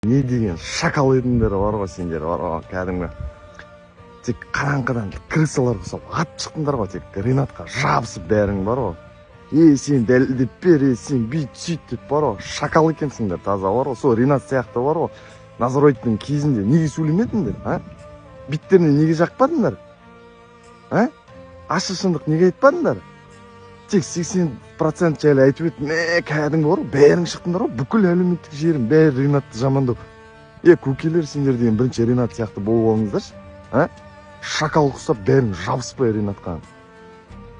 Не деген шакал едіңдер бар ғой сендер бар ғой, кәдімгі тек қараңғыдан крысалар ұқсап атып шықтыңдар ғой, тек Ринатқа жабысып бәрің бар ғой. Ей, сен дәлелдеп бер, ей, сен бүйт сөйт деп бар ғой, шакал екенсіңдер таза бар ғой. Сол Ринат сияқты бар ғой, Назарбаевтың кезінде неге сөйлемедіңдер, а? Беттеріне неге жақпадыңдар, а? Ащы шындық неге айтпадыңдар? Тек 80% жайлы айтып еді, мә, кәдімгі бар ғой, бәрің шықтыңдар ғой, бүкіл әлеуметтік желінің бәрі Ринатты жамандау. Е, көкелер, сендер деген бірінші Ринат сияқты болып алыңыздаршы, а? Шакал ұқсап бәрің жабыспай Ринатқа.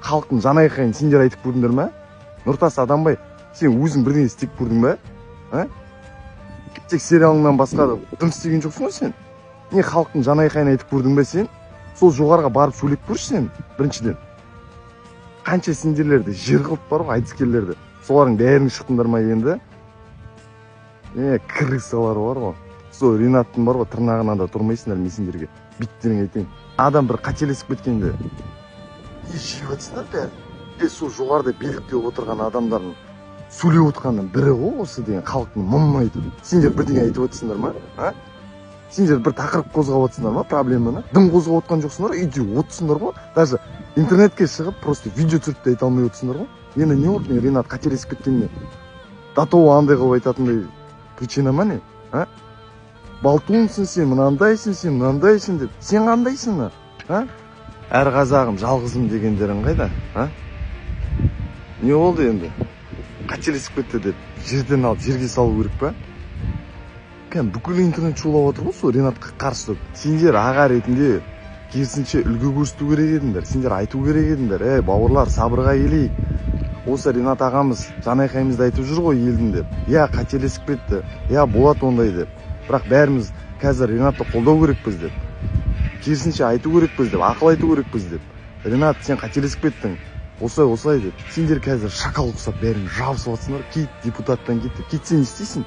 Халықтың жан айқайын сендер айтып көрдіңдер ма? Нұртас Адамбай, сен өзің бірдеңе істеп көрдің бе? А? Тек сериалыңнан басқа дым істеген жоқсың ғой сен. Не, халықтың жан айқайын айтып көрдің бе сен? Сол жоғарыға барып сөйлеп көрші сен, біріншіден. Қанша сендерлерді жер қылып бар ғой, айтыскерлерді. Солардың бәрін шықтыңдар ма енді? Е, крысалар бар ғой. Сол Ринаттың бар ғой, тырнағынан да тұрмайсыңдар, мен сендерге беттеріңе айтайын. Адам бір қателесіп кеткенде не жеп жатсыңдар бәрі? Е, сол жоғарыда билікте отырған адамдардың сөйлеп отырғанның бірі ғой осы деген халықтың мұңын айтып. Сендер бірдеңе айтып отырсыңдар ма? А? Сендер бір тақырып қозғап отырсыңдар ма, проблеманы? Дым қозғап отқан жоқсыңдар, үйде отырсыңдар ғой. Даже интернетке шығып, просто видео түсіріп те айта алмай отырсыңдар ғой. Енді не болды, мен Ринат қателесіп кеткеніне? До того андай қылып айтатындай причина ма не? А? Болтунсың сен, мынандайсың сен, мынандайсың деп. Сен қандайсың, а? Әр қазағым, жалғызым дегендерің қайда, а? Не болды енді? Қателесіп кетті деп жерден алып жерге салу керек па? Кәдімгі бүкіл интернет шулап отыр ғой сол Ринатқа қарсы тұрып. Сендер аға ретінде керісінше үлгі көрсету керек едіңдер, сендер айту керек едіңдер. Ей, бауырлар, сабырға келейік. Осы Ринат ағамыз жан айқайымызды айтып жүр ғой елдің деп. Иә, қателесіп кетті, иә, болады ондай деп. Бірақ бәріміз қазір Ринатты қолдау керекпіз деп. Керісінше айту керекпіз деп, ақыл айту керекпіз деп. Ринат, сен қателесіп кеттің. Осылай, осылай деп. Сендер қазір шакал ұқсап бәрің жабысып жатсыңдар. Кет, депутаттан кет деп. Кетсе не істейсің?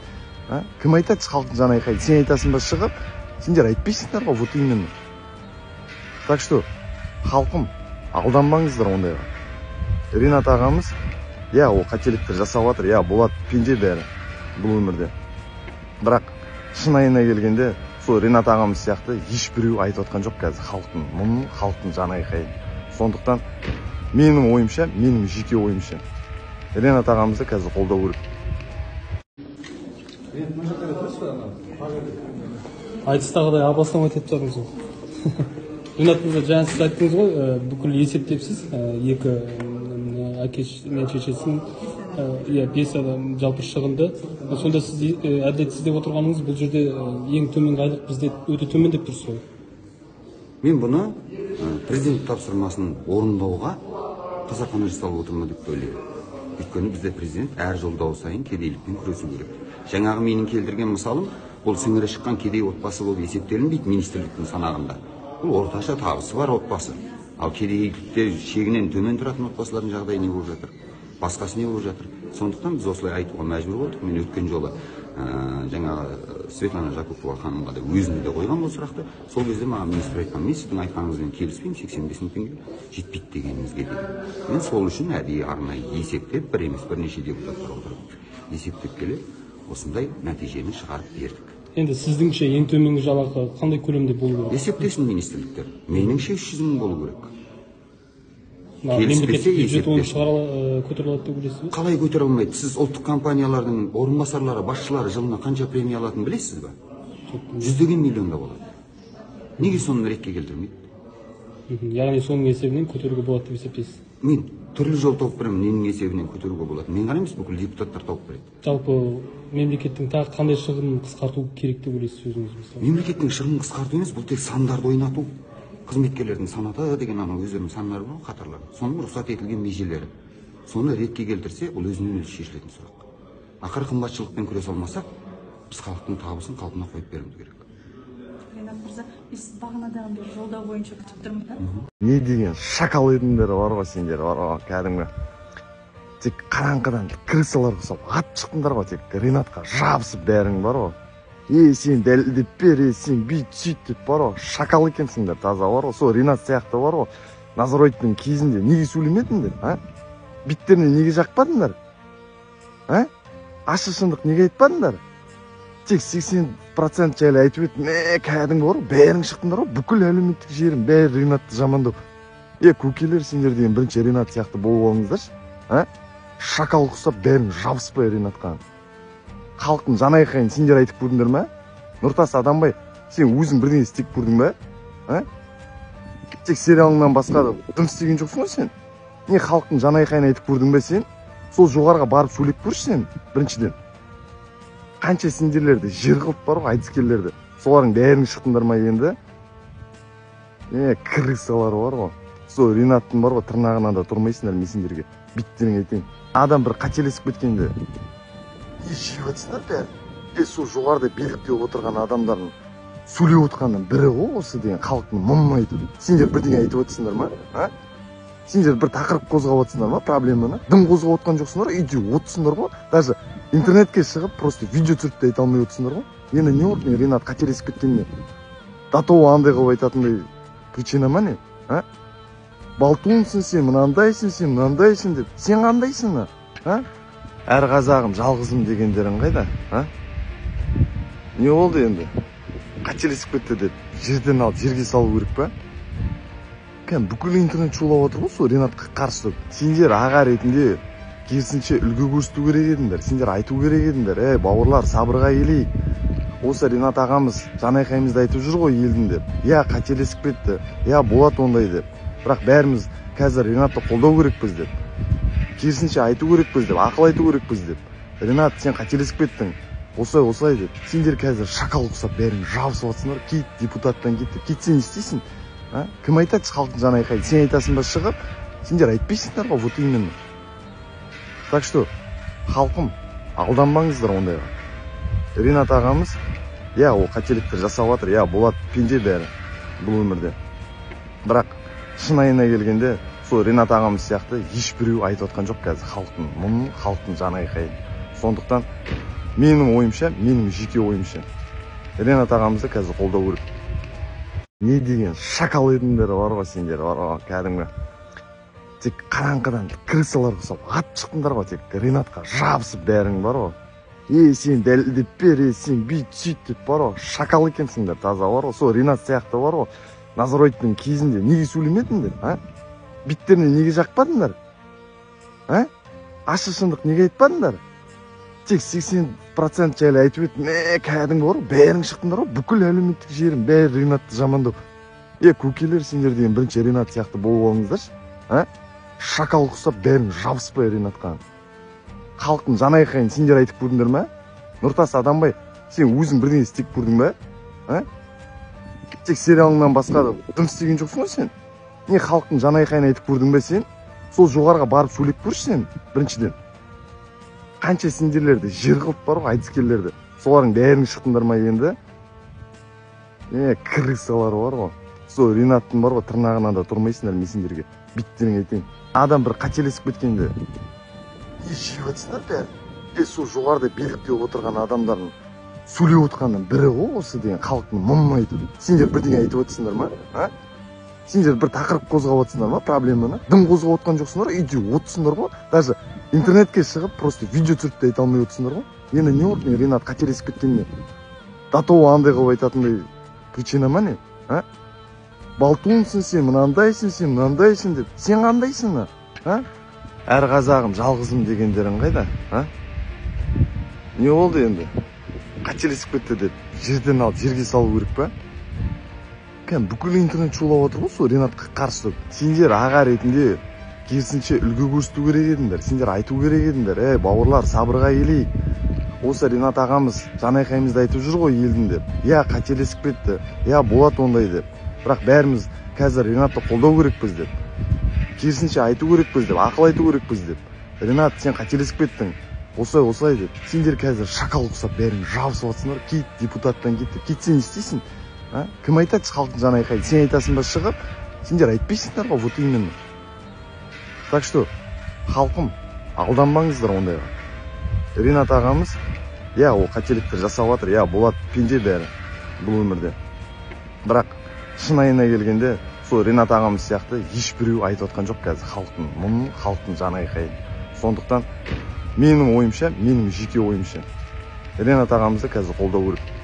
А? Кім айтады халықтың жан айқайын? Сен айтасың ба шығып? Сендер айтпайсыңдар ғой, вот именно. Так что, халқым, алданбаңыздар ондайға. Ринат ағамыз, иә, ол қателіктер жасап жатыр, иә, болады, пенде бәрі бұл өмірде. Бірақ шынайына келгенде, сол Ринат ағамыз сияқты ешбіреу айтып отқан жоқ қазір халықтың мұңын, халықтың жан айқайын. Сондықтан менің ойымша, менің жеке ойымша, Ринат ағамызды қазір қолдау керек. Айтыстағыдай обосновать етіп жатырмыз ғой. Ринат мырза, жаңа сіз айттыңыз ғой, бүкіл есептепсіз, екі әке мен шешесін, иә, 5 адам жалпы шығынды. Сонда сіз әділетсіз деп отырғаныңыз, бұл жерде ең төменгі айлық бізде өте төмен деп тұрсыз ғой. Мен бұны президент тапсырмасын орындауға қасақана жасалып отырмын деп ойлаймын. Өйткені бізде президент әр жолдау сайын кедейлікпен күресу керек. Жаңағы менің келтірген мысалым, бұл сіңірі шыққан кедей отбасы болып есептелінбейді министрліктің санағында. Бұл орташа табысы бар отбасы. Ал кедейлікте шегінен төмен тұратын отбасылардың жағдайы не болып жатыр? Басқасы не болып жатыр? Сондықтан біз осылай айтуға мәжбүр болдық. Мен өткен жолы жаңағы Светлана Жакупова ханымға да өзіне де қойған бұл сұрақты. Сол кезде маған министр айтқан, мен сіздің айтқаныңызбен келіспеймін, 85 мың теңге жетпейді дегеніңізге деген. Мен сол үшін әдейі арнайы есептеп, бір емес бірнеше депутаттар отырып есептеп келіп, осындай нәтижені шығарып бердік. Енді сіздіңше ең төменгі жалақы қандай көлемде болу керек? Есептесін министрліктер. Меніңше 300 мың болу керек. Мемлекеттік бюджет оны шығара көтере алады деп ойлайсыз ба? Қалай көтере алмайды? Сіз ұлттық компаниялардың орынбасарлары, басшылары жылына қанша премия алатынын білесіз ба? Жүздеген миллионда болады. Неге соны ретке келтірмейді? Яғни соның есебінен көтеруге болады деп есептейсіз? Мен түрлі жол тауып беремін, ненің есебінен көтеруге болады. Мен ғана емес, бүкіл депутаттар тауып береді. Жалпы мемлекеттің тағы қандай шығынын қысқарту керек деп ойлайсыз өзіңіз мысалы? Мемлекеттің шығынын қысқарту емес, бұл тек сандарды ойнату. Қызметкерлердің санаты деген анау өздерінің сандары бар ғой, қатарлары. Соның рұқсат етілген межелері. Соны ретке келтірсе, бұл өзінен өзі шешілетін сұрақ. Ақыры қымбатшылықпен күресе алмасақ, біз халықтың табысын қалпына қойып беруіміз керек. Ринат мырза, мен сізді бағанадан бері жолдау бойынша күтіп тұрмын да. Не деген шакал едіңдер бар ғой сендер бар ғой, кәдімгі тек қараңғыдан крысалар ұқсап атып шықтыңдар ғой, тек Ринатқа жабысып бәрің бар ғой. Ей, сен дәлелдеп бер, ей, сен бүйт сөйт деп бар ғой, шакал екенсіңдер таза бар ғой. Сол Ринат сияқты бар ғой, Назарбаевтың кезінде неге сөйлемедіңдер, а? Беттеріне неге жақпадыңдар, а? Ащы шындық неге айтпадыңдар? Тек 80% жайлы айтып еді, мә, кәдімгі бар ғой, бәрің шықтыңдар ғой, бүкіл әлеуметтік желінің бәрі Ринатты жамандау. Е, көкелер, сендер деген бірінші Ринат сияқты болып алыңыздаршы, а? Шакал құсап бәрің жабыспай Ринатқа. Халықтың жан айқайын сендер айтып көрдіңдер ма? Нұртас Адамбай, сен өзің бірдеңе істеп көрдің ба? А? Тек сериалыңнан басқа да дым істеген жоқсың ғой сен. Не, халықтың жан айқайын айтып көрдің бе сен? Сол жоғарыға барып сөйлеп көрші сен, біріншіден. Қанша сендерлерді жер қылып бар ғой, айтыскерлерді. Солардың бәрін шықтыңдар ма енді? Е, крысалар бар ғой. Сол Ринаттың бар ғой, тырнағынан да тұрмайсыңдар, мен сендерге биттеріңе айтайын. Адам бір қателесіп кеткенде не жеп жатсыңдар бәрі? Е, сол жоғарыда билікте отырған адамдардың сөйлеп отырғанның бірі ғой осы деген, халықтың мұңын айтып. Сендер бірдеңе айтып отырсыңдар ма? А? Сендер бір тақырып қозғап отырсыңдар ма, проблеманы? Дым қозғап отқан жоқсыңдар, үйде отырсыңдар ғой. Даже интернетке шығып, просто видео түсіріп те айта алмай отырсыңдар ғой. Енді не болды, Ринат қателесіп кеткеніне? До того андай қылып айтатындай причина ма не? А? Болтунсың сен, мынандайсың сен, мынандайсың деп. Сен қандайсың, а? Әр қазағым жалғызым дегендерің қайда, а? Не болды енді? Қателесіп кетті деп жерден алып жерге салу керек па? Кәдімгі бүкіл интернет шулап отыр ғой сол Ринатқа қарсы. Сендер аға ретінде керісінше үлгі көрсету керек едіңдер, сендер айту керек едіңдер. Ей, бауырлар, сабырға келейік. Осы Ринат ағамыз жан айқайымызды айтып жүр ғой елдің деп. Иә, қателесіп кетті, иә, болады ондай деп. Бірақ бәріміз қазір Ринатты қолдау керекпіз деп. Керісінше айту керекпіз деп, ақыл айту керекпіз деп. Ринат, сен қателесіп кеттің. Осылай, осылай деп. Сендер қазір шакал ұқсап бәрің жабысып жатсыңдар. Кет, депутаттан кет деп. Кетсең не істейсің? А? Кім айтады халықтың жан айқайын? Сен айтасың ба шығып? Сендер айтпайсыңдар ғой, вот именно. Так что, халқым, алданбаңыздар ондайға. Ринат ағамыз, иә, ол қателіктер жасап жатыр, иә, болады, пенде бәрі бұл өмірде. Бірақ шынайына келгенде, сол Ринат ағамыз сияқты ешбіреу айтып отқан жоқ қазір халықтың мұңын, халықтың жан айқайын. Сондықтан менің ойымша, менің жеке ойымша, Ринат ағамызды қазір қолдау керек. Не деген шакал едіңдер бар ғой сендер, бар ғой, кәдімгі. Тек қараңғыдан крысалар ұқсап атып шықтыңдар ғой, тек Ринатқа жабысып бәрің бар ғой. Е, сен дәлелдеп бер, е, сен бүйт, сөйт деп бар ғой, шакал екенсіңдер таза бар ғой. Сол Ринат сияқты бар ғой, Назарбаевтың кезінде неге сөйлемедіңдер, а? Биттеріне неге жақпадыңдар? А? Ащы шындық неге айтпадыңдар? Тек 80% жайлы айтып еді, мә, кәдімгі бар ғой, бәрің шықтыңдар ғой, бүкіл әлеуметтік желінің бәрі Ринатты жамандау. Е, көкелер, сендер деген бірінші Ринат сияқты болып алыңыздаршы, а? Шакал ұқсап бәрің жабыспай Ринатқа. Халықтың жан айқайын сендер айтып көрдіңдер ма? Нұртас Адамбай, сен өзің бірдеңе істеп көрдің ба? А? Тек сериалыңнан басқа да дым істеген жоқсың ғой сен. Не, халықтың жан айқайын айтып көрдің бе сен? Сол жоғарыға барып сөйлеп көрші сен, біріншіден. Қанша сендерлерді жер қылып бар ғой, айтыскерлерді. Солардың бәрін шықтыңдар ма енді? Е, крысалар бар ғой. Сол Ринаттың бар ғой, тырнағынан да тұрмайсыңдар, мен сендерге биттеріңе айтайын. Адам бір қателесіп кеткенде не жеп жатсыңдар бәрі? Е, сол жоғарыда билікте отырған адамдардың сөйлеп отырғанның бірі ғой осы деген, халықтың мұңын айтып. Сендер бірдеңе айтып отырсыңдар ма? А? Сендер бір тақырып қозғап отырсыңдар ма, проблеманы? Дым қозғап отқан жоқсыңдар, үйде отырсыңдар ғой. Даже интернетке шығып, просто видео түсіріп те айта алмай отырсыңдар ғой. Енді не болды, Ринат қателесіп кеткеніне? До того андай қылып айтатындай причина ма не? А? Болтунсың сен, мынандайсың сен, мынандайсың деп. Сен қандайсың, а? Әр қазағым жалғызым дегендерің қайда, а? Не болды енді? Қателесіп кетті деп жерден алып жерге салу керек па? Кәдімгі бүкіл интернет шулап отыр ғой сол Ринатқа қарсы. Сендер аға ретінде керісінше үлгі көрсету керек едіңдер, сендер айту керек едіңдер. Ей, бауырлар, сабырға келейік. Осы Ринат ағамыз жан айқайымызды айтып жүр ғой елдің деп. Иә, қателесіп кетті, иә, болады ондай деп. Бірақ бәріміз қазір Ринатты қолдау керекпіз деп. Керісінше айту керекпіз деп, ақыл айту керекпіз деп. Ринат, сен қателесіп кеттің. Осылай, осылай деп. Сендер қазір шакал ұқсап бәрің жабысып жатсыңдар. Кет, депутаттан кет деп. Кетсең не істейсің? А? Кім айтады халықтың жан айқайын? Сен айтасың ба шығып? Сендер айтпайсыңдар ғой, вот именно. Так что, халқым, алданбаңыздар ондайға. Ринат ағамыз, иә, ол қателіктер жасап жатыр, иә, болады, пенде бәрі бұл өмірде. Бірақ шынайына келгенде, сол Ринат ағамыз сияқты ешбіреу айтып отқан жоқ қазір халықтың мұңын, халықтың жан айқайын. Сондықтан менің ойымша, менің жеке ойымша, Ренат ағамызды қазір қолдау керек.